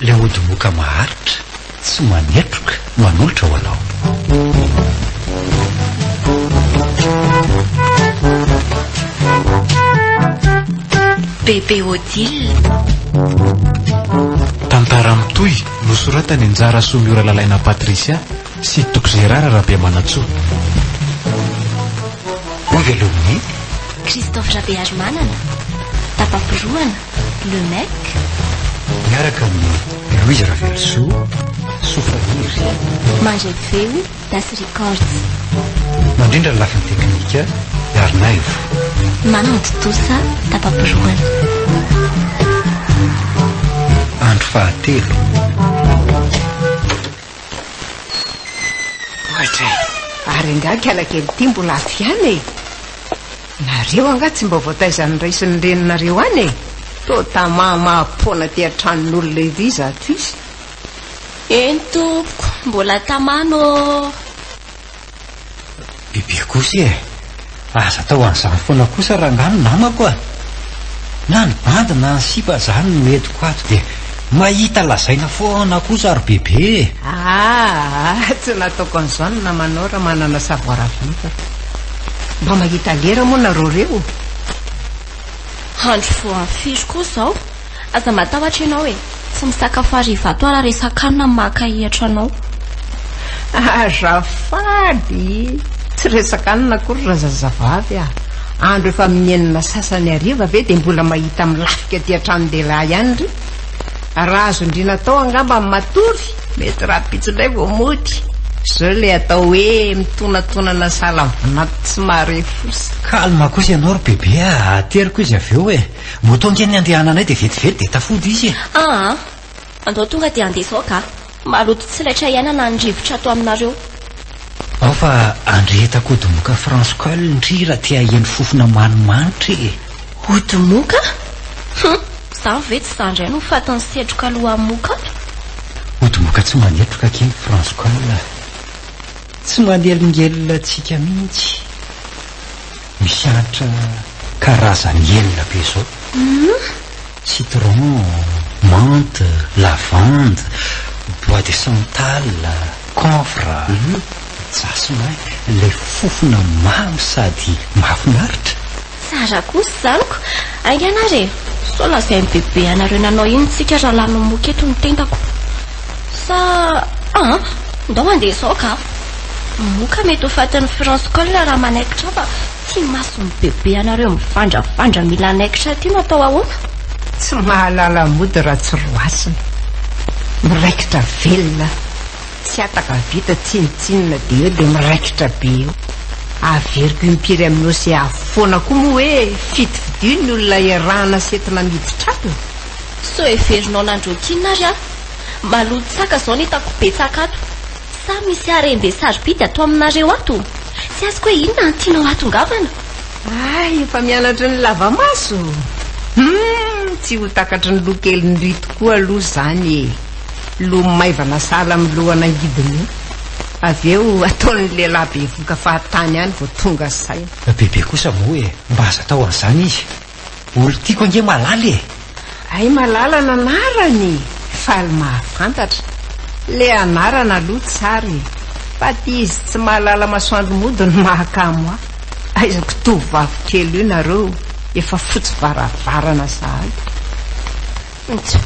Ilay ody moka maharitra, tsy manetroka no anolotra ho anao. Bebe Odile. Tantara mitohy nosoratan'i Anjara Somiora Lalaina Patricia sy Toky Gérard Rabemanantsoa. Hoy velominy. Christophe Rabearimanana, Tapa-porohana, Le Mec. Miaraka amin'i Louise Ravelosoa, Sofaniry. Mandray feo, Das Records. Mandrindra ny lafiny teknika, Iharinaivo. Manantontosa, Tapa-porohana. Andro fahatelo. Ohatra e! Ary angaha kialakely ity mbola ato ihany e? Nareo angaha tsy mba voataizan'ny ray sy ny reninareo any e? Toa tamahamaha-poana aty an-tranon'olona ery izato izy. Eny tompoko, mbola tamana ô! Bebe kosa e! Aza atao an'izany foana kosa rangahy ny namako a! Na ny bandy na ny sipa zany no entiko ato dia mahita lazaina foana kosa ry bebe e! Aa! Tsy nataoko an'izany ny namanao raha manana savoir vivre. Mba mahita lera moa nareo reo? Andro voan'ny firy koa izao? Aza matahotra ianao e! Tsy misakafo hariva ato aho raha resak'hanina no mahakahihatra anao. Azafady! Tsy resak'hanina akory razazavavy a! Andro efa amin'ny enina sasany hariva ve dia mbola mahita milafika aty an-tranon-dehilahy ihany ry? Raha azon-dry natao angamba ny matory, mety rahampitso indray vao mody. Izao ilay atao hoe mitonatonana sahala amin'ny vinanto tsy mahare fosa. Calme kosa ianao ry bebe a! Ateriko izy avy eo e! Moto ange ny andehananay dia vetivety dia tafody izy e! Aa! Andao tonga dia andeha izao ka! Maloto tsy laitra iainana ny rivotra ato aminareo. Ao fa andrehetako odimoka France Col ndry raha te haheno fofona manimanitra e! Odimoka? Hum! Izaho ve tsy izaho indray no fatin'ny setroka lohamoka ato? Odimoka tsy manetroka akia ny France Col a! Tsy manelingelina antsika mihitsy. Mihantra karazany elina be zao. Citron, menthe, lavande, bois de santal, camphre, jasmin, ilay fofona mamy sady mahafinaritra. Tsara kosa izany ko! Haingana ary e! Sao lazain'i bebe anareo nanao iny tsika raha lany moka eto ny tendako. Sa an! Ndao handeha izao ka! Moka mety ho fatin'i France Col raha manaikitra fa ty mason'i bebe anareo mivandravandra mila anaikitra ty no atao ahoana? Tsy mahalala mody raha tsy roasina. Miraikitra velona. Tsy hataka vita tsinontsinona dia eo dia miraikitra be eo. Averiko impiry amin'ny OCA foana koa moa hoe fidifidio ny olona iarahana sy entina miditra ato e! Sao heverinao nandroak'inona ary aho? Maloto saka izao ny hitako betsaka ato. Sa misy harem-be sarobidy ato aminareo ato? Tsy azoko hoe inona no tianao hatongavana? Hay efa mianatry ny lava-maso? Humm! Tsy ho takatry ny loha kelin-dry tokoa aloha izany e! Loha maivana sahala amin'ny lohan'angidina io. Avy eo ataon'ny lehilahy bevoka fahatany any vao tonga saina. Bebe kosa moa e! Mba aza atao an'izany izy. Olon-tiako ange Malala e! Hay Malala no anarany? Faly mahafantatra. Le anarana aloha tsara e! Fa ty izy tsy mahalala masoandro mody no mahakamo ahy. Aiza ko tovovavy kely io nareo efa fotsy varavarana sahady. Ntsy,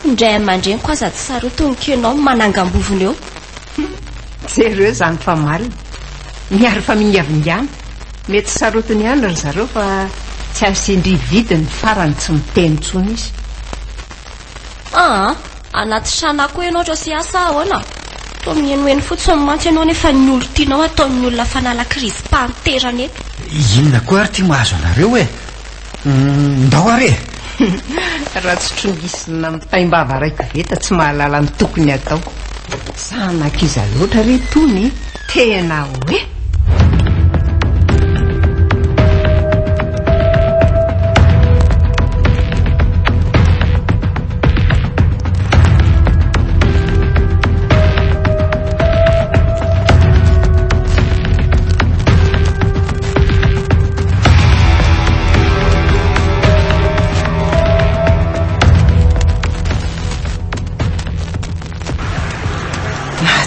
ny ray aman-dreniko aza tsy sarotiny k'enao no manangam-bovona eo. Jereo izany famaliny. Miaro famingavingana. Mety sarotiny ihany ry zareo fa tsy asian-dry vidiny farany tsy miteny intsony izy. Aa! Anaty xana koa ianao Rosia sa ahoana? Toa mihenoheno fotsiny mantsy ianao nefa ny olon-tianao ataon'ny olona fanala krizim-pahanterana eto. Inona koa ary ity mahazo anareo e? Ndao ary e! Raha tsy trongisina amin'ny taim-bava iray koveta tsy mahalala ny tokony hatao. Zanak'iza loatra re itony e? Tena hoe!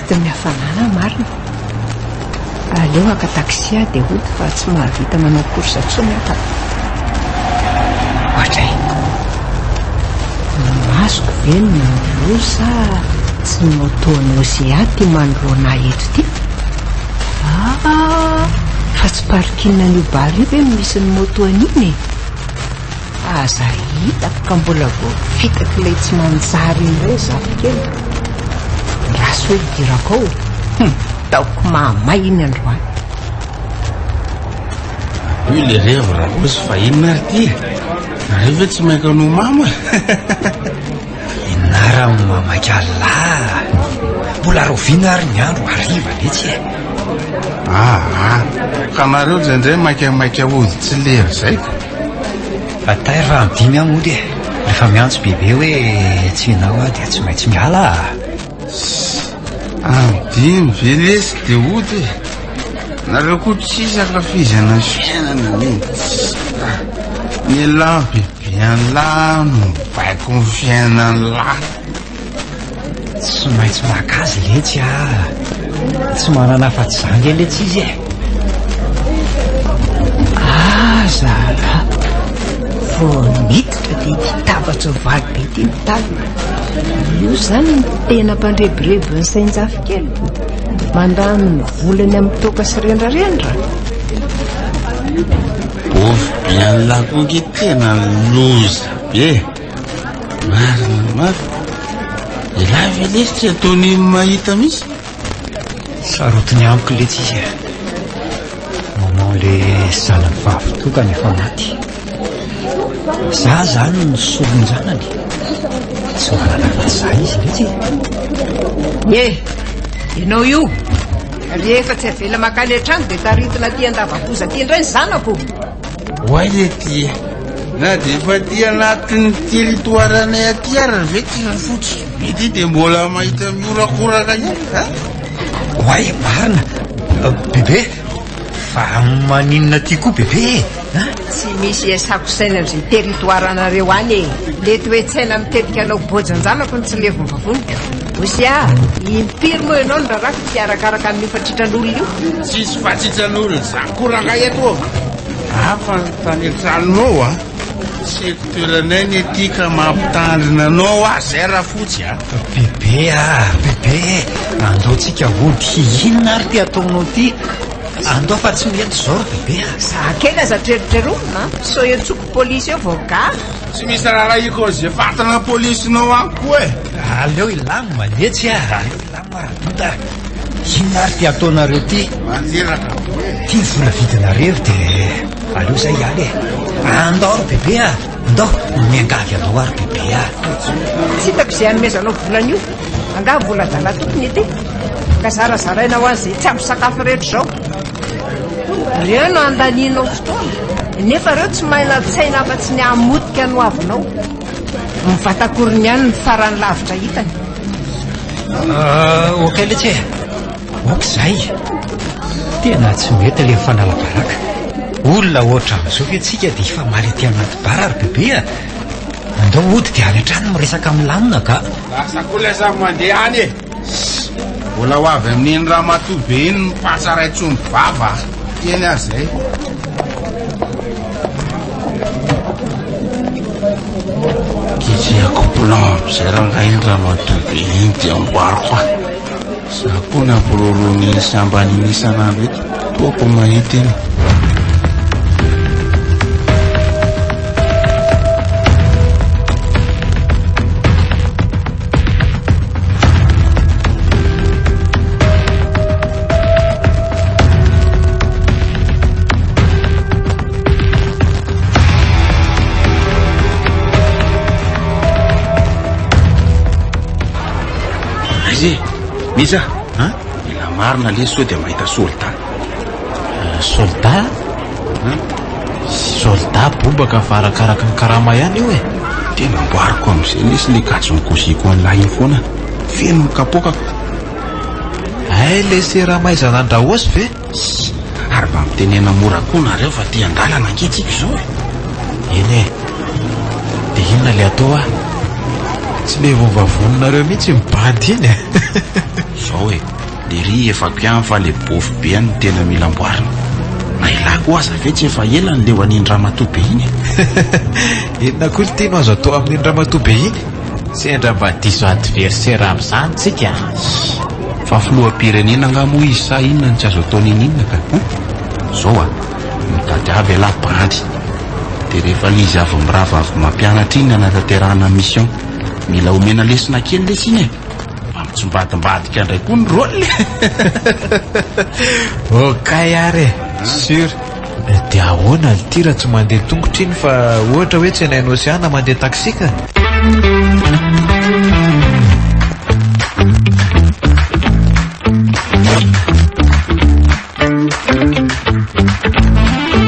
Matin'ny hafanana marina. Aleo haka taxi aho dia hody fa tsy mahavita manao course intsony aho ka. Ohatray. Ny masoko ve no nandroso sa tsy ny moto an'i Osea ity manoloana ahy eto ity? Ah, fa tsy parking an'io bar io ve no misy ny moto an'iny e? Aza hitako ka mbola voafitak'ilay tsy manjary indray zafikeliko. Raso hoe hidirako ao. Hum, taoko mahamay iny androany. Hoy le revy Raosy fa inona ary ty e? Nareo ve tsy maika no mamo e? Inona ary no mamaika Allah? Mbola rahoviana ary ny andro hariva letsy e? Aa, ka nareo indraindray maikamaika hody tsy lera izay ka. Fa tairo raha midimy aho mody e. Rehefa miantso bebe hoe tsy ianao aho dia tsy maintsy miala ah. Amin'ny dimy ve lesy dia hody e? Nareo koa tsisy ankafizana fiainana mihitsy. Ny elan bebe an'lah no mibaiko ny fiainan'lah. Tsy maintsy maka azy letsy ah. Tsy manana afa-tsy za nge letsy izy e. Ah zala, vao niditra dia ity tava-tsoavaly be ity mitazona. Io izany no tena mpandrebireby ny sain-jafikeliko. Mandany ny volany amin'ny toaka sy rendrarendra. Bofy be an'lah koa nge tena loza be. Marina marina. Elah ve lesy tsy ataony mahita mihitsy? Sarotiny amiko letsy izy e. Maman le zanany vavy tokana efa maty. Za zany no solon-janany. Tsy manana afa-tsy za izy letsy e. Ye, ianao io. Rehefa tsy avela mankany an-trano dia taritina aty an-davapoza aty indray ny zanako. Oay le ty e! Na dia efa aty anatin'ny territoire-nay aty ary ve ty rafotsy be ty dia mbola mahita mihorakoraka ihany a? Oay marina! Bebe! Fa maninona aty koa bebe e? Tsy misy iasako saina amin'izay territoire-nareo any e! Le toe-tsaina mitetika anao bojan-janako no tsy levon'ny vavoniko. Osy a! Impiry moa ianao no rarako tsy hiarakaraka amin'io fatsitran'olona io? Tsisy fatsitran'olona zany koa rangahy eto ô! Hafa ny tany an-tranonao a! Secteur-nay ny aty ka mampitandrina anao aho zay Rafotsy a! Bebe a! Bebe e! Andao tsika hody inona ary ty ataonao ty? Andao fa tsy mety zao ry bebe a! Za kely aza trerotreronina a! Sao iantsoko polisy eo vao gaga! Tsy misy raharahiako an'izay fatina polisinao any koa e! Aleo hilamina letsy a! Aleo hilamina Radota a! Inona ary ty ataonareo ty? Mandreraka be e! Ty vola vidinareo dia aleo zay hiala e! Andao ry bebe a! Ndao, miangavy anao aho ry bebe a! Tsy hitako izay hanomezanao vola an'io. Angaha vola adala tompony ity? Ka zarazaraina ho an'izay tsy ampy sakafo rehetra izao. Ireo no andanianao fotoana, nefa ireo tsy manan-tsaina afa-tsy ny hamotika ny hoavinao. Ny vatakorony ihany no farany lavitra hitany. Ah, ok letsy e. Ok izay. Tena tsy mety ilay mifanala baraka. Olona ohatran'izao ve tsika dia hifamaly aty anaty bar ry bebe a? Andao hody dia any an-trano miresaka milamina ka. Lasa koa ilay samy mandeha any e. Mbola ho avy amin'iny ramatoa be iny ny patsa ray tsomby vava. Teny aho izay. Kitsihako plan amin'izay rangahy iny ramatoa be iny dia amboariko ah. Za koa nampiroroan'iny sambany iny isan'andro eto. Toako mahita iny. Aiza e? Mija? An? Mila marina lesy sao dia mahita soldat. Euh, soldat? An? Soldat bobaka fa arakaraky ny karama ihany io e. Tena amboariko amin'izay lesy le kajy nokosiko an'lahy iny foana. Feno ny kapoakako. Hay lesy ramaizana an-dRaosy ve? Ary mba mitenena mora koa nareo fa aty an-dalana ange tsika izao e. Eny e. Dia inona le atao ah? Tsy levon-vavoninareo mihitsy iny bandy iny e. Zao e, lery efako ihany fa le bofy be any no tena mila amboarina. Na elah koa aza ve tsy efa ela ny leo an'iny ramatoa be iny e. Inona koa ity no azo atao amin'iny ramatoa be iny? Sendra mba diso adversaire amin'izany tsika. Fa filoham-pirenena angaha moa izy sa inona no tsy azo atao n'inon'inona ka? Hein? Zao a, mitadiava ialahy bandy. Dia rehefa le izy avy mirava avy mampianatra iny hanatanterahana mission. Mila omena lesona kely lesy iny e. Mba mitsimbadimbadika indray koa ny rôle. Okay ary e, sûr. Dia ahoana ity raha tsy mandeha tongotra iny fa ohatra hoe tsenain'i Oceana mandeha taxi ka?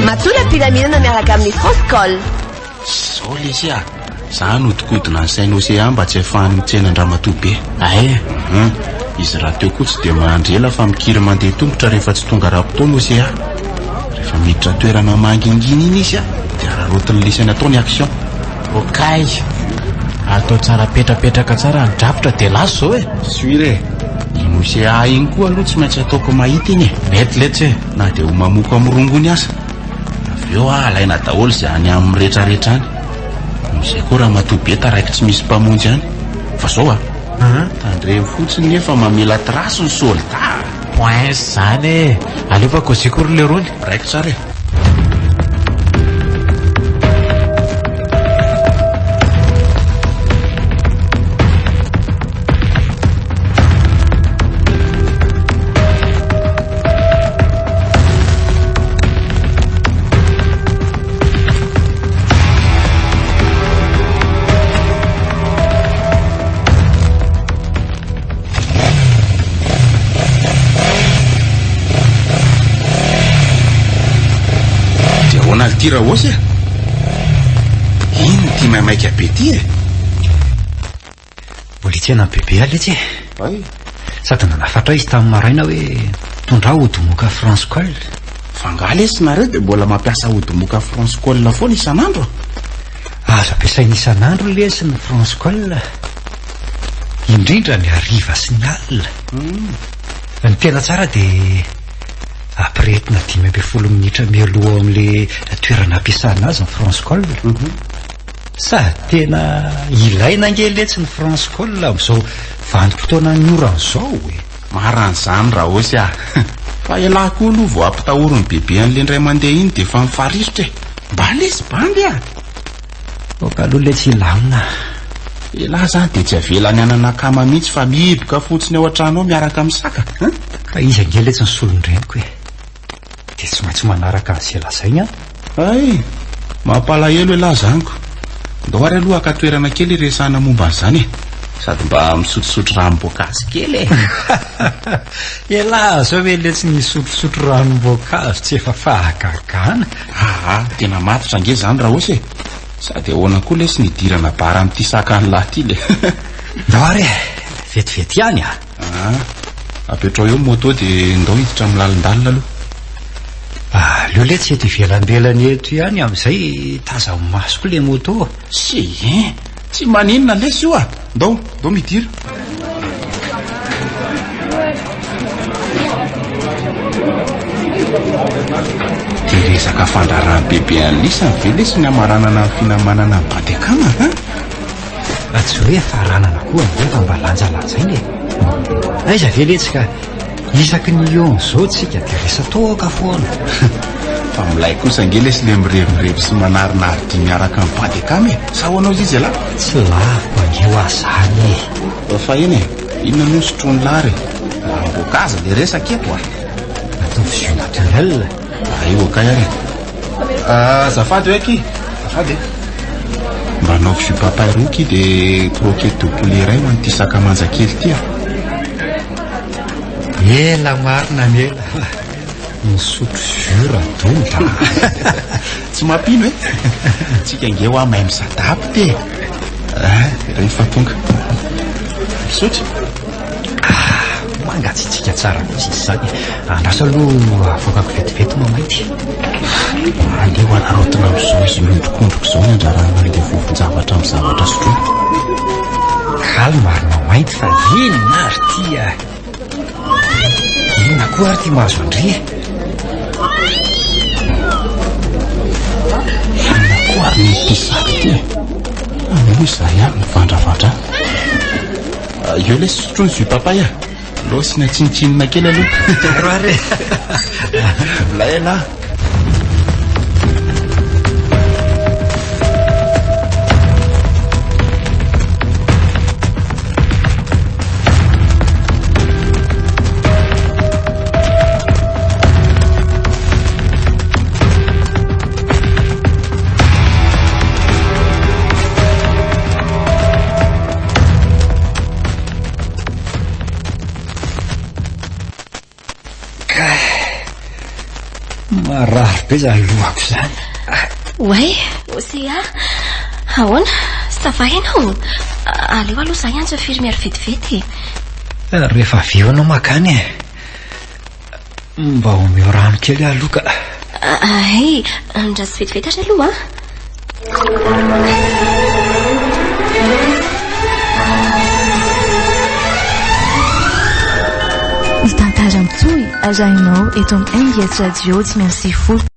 Matola am-pilaminana miaraka amin'ny France Call. Zao lesy a! Za nodikodina ny sain'i Océan mba tsy ahafahany mitsena an-dramatoa be. Ay! Hum, izy rahateo koa tsy dia mahandry ela fa mikiry mandeha tongotra rehefa tsy tonga ara-potoana Océan. Rehefa miditra toerana mangingina iny izy dia araraotin'ny lisany atao ny action. Okay! Atao tsara petrapetraka tsara ny drafitra dia lasa izao e! Sûr e! Iny Océan iny koa aloha tsy maintsy ataoko mahita iny e! Mety letsy e! Na dia ho mamoaka amin'ny rongony aza. Avy eo ah, alaina daholo izay any aminy rehetrarehetra any. Amin'izay koa ramatoa be taraiky tsy misy mpamonjy any. Fa zao ah, tandremo fotsiny nefa mamela trace ny soldat ah. Poince zany e! Aleo fa kôziko ry lerony. Raikitra ary e. Dia ahoana ity Raosy e? Inona ity maimaika be ity e? Mbola hitsena an'i Bebe aho letsy e. Hay. Sady nanafatra ahy izy tamin'ny maraina hoe tondraho odimoka France Call. Fa angaha lesy nareo dia mbola mampiasa odimoka France Call foana isan'andro? Azo ampiasaina isan'andro lesy ny France Call. Indrindra ny hariva sy ny alina. Ny tena tsara dia ampirehetina 15 minitra mialoha ao amin'ilay toerana ampiasana azy ny France Call. Sady tena ilaina ange letsy ny France Call amin'izao vanim-potoanan'ny orana izao e! Marina izany Raosy ah! Fa elah koa aloha vao ampitahorin'i Bebe an'le indray mandeha iny dia efa mifariritra e! Mba lesy bandy ah! Aoka aloha letsy hilamina. Elah zany dia tsy avelany hanana akama mihitsy fa mihiboka fotsiny ao an-trano ao miaraka amin'ny saka an! Ka izy ange letsy ny solon-dreniko e! Dia tsy maintsy manaraka an'izay lazainy aho. Hay! Mampalahelo elah zany ko. Ndao ary aloha haka toerana kely hiresahana momba an'izany e. Sady mba misotrosotro ranom-boankazo kely e. Elah zao ve letsy ny hisotrosotro ranom-boankazo tsy efa fahagagana. Aa, tena matotra ange zany Raosy e. Sady ahoana koa lesy ny hidirana bar amin'ity sakan'lah ty le. Ndao ary e, vetivety ihany a. Aa, apetrao eo ny moto dia ndao hiditra amin'ny lalindalina aloha. Aleo letsy eto ivelambelany eto ihany amin'izay tazan'ny masoko le moto. Tsia e, tsy maninona lesy io a! Ndao, ndao midira. Dia resaka fandraharaham bebe an'lisany ve lesy ny hamaranana ny finamanana amin'ny bandy akama an? Fa tsy hoe faranana koa ange fa mba lanjalanjaina e. Aiza ve letsy ka isaky ny hihaona izao tsika dia resa-toaka foana. Fa milay kosa ange lesy le mirevirevy sy manarinary dia miaraka amin'ny bandy akama e. Sa ahoana hozy izy ialahy? Tsy laviko ange hoa zany e. Fa eny e, inona moa ny sotroin'i Lary e? Ranom-boankazo le resaka eto a. Ataovy jus naturel. Ay, okay ary. Azafady hoe aky, azafady e. Mba anaovy jus papaye roa aky dia croquette de poulet iray ho an'ity sakamanja kely ity a. Ela marina ny ela fa nisotro jus Radonda. Tsy mampino e. Tsika ange hoa mahay mi-s'adapte e. Ah, rehefa tonga. Misaotra. Ah, mangatsiatsiaka tsara mihitsy izy izany. Andraso aloha avoakako vetivety mamaity. Aleo araraotina amin'izao izy miondrikondrika izao ny andrarahana an'ilay vovon-javatra amin'ny zavatra sotroina. calme ary mainty fa inona ary ty a? Inona koa ary ty mahazo an-dry e? Inona koa ary ny ity sary ity e? Moa izaho ihany no vandravandra. Eo ilay sotroy ny jus papaya. Aleo asiana tsinontsinona kely aloha. Aro ary e. Milay elah. Ka marary be zany lohako zany. Oay, Océa, ahoana? Ça va ianao? Aleo aloha za hiantso infirmière vetivety e. Rehefa avy eo ianao makany e. Mba omeo rano kely aho aloha ka. Hay, andraso vetivety ary aloha an. Ny tantara mitohy arahinao eto amin'ny MBS Radio 95.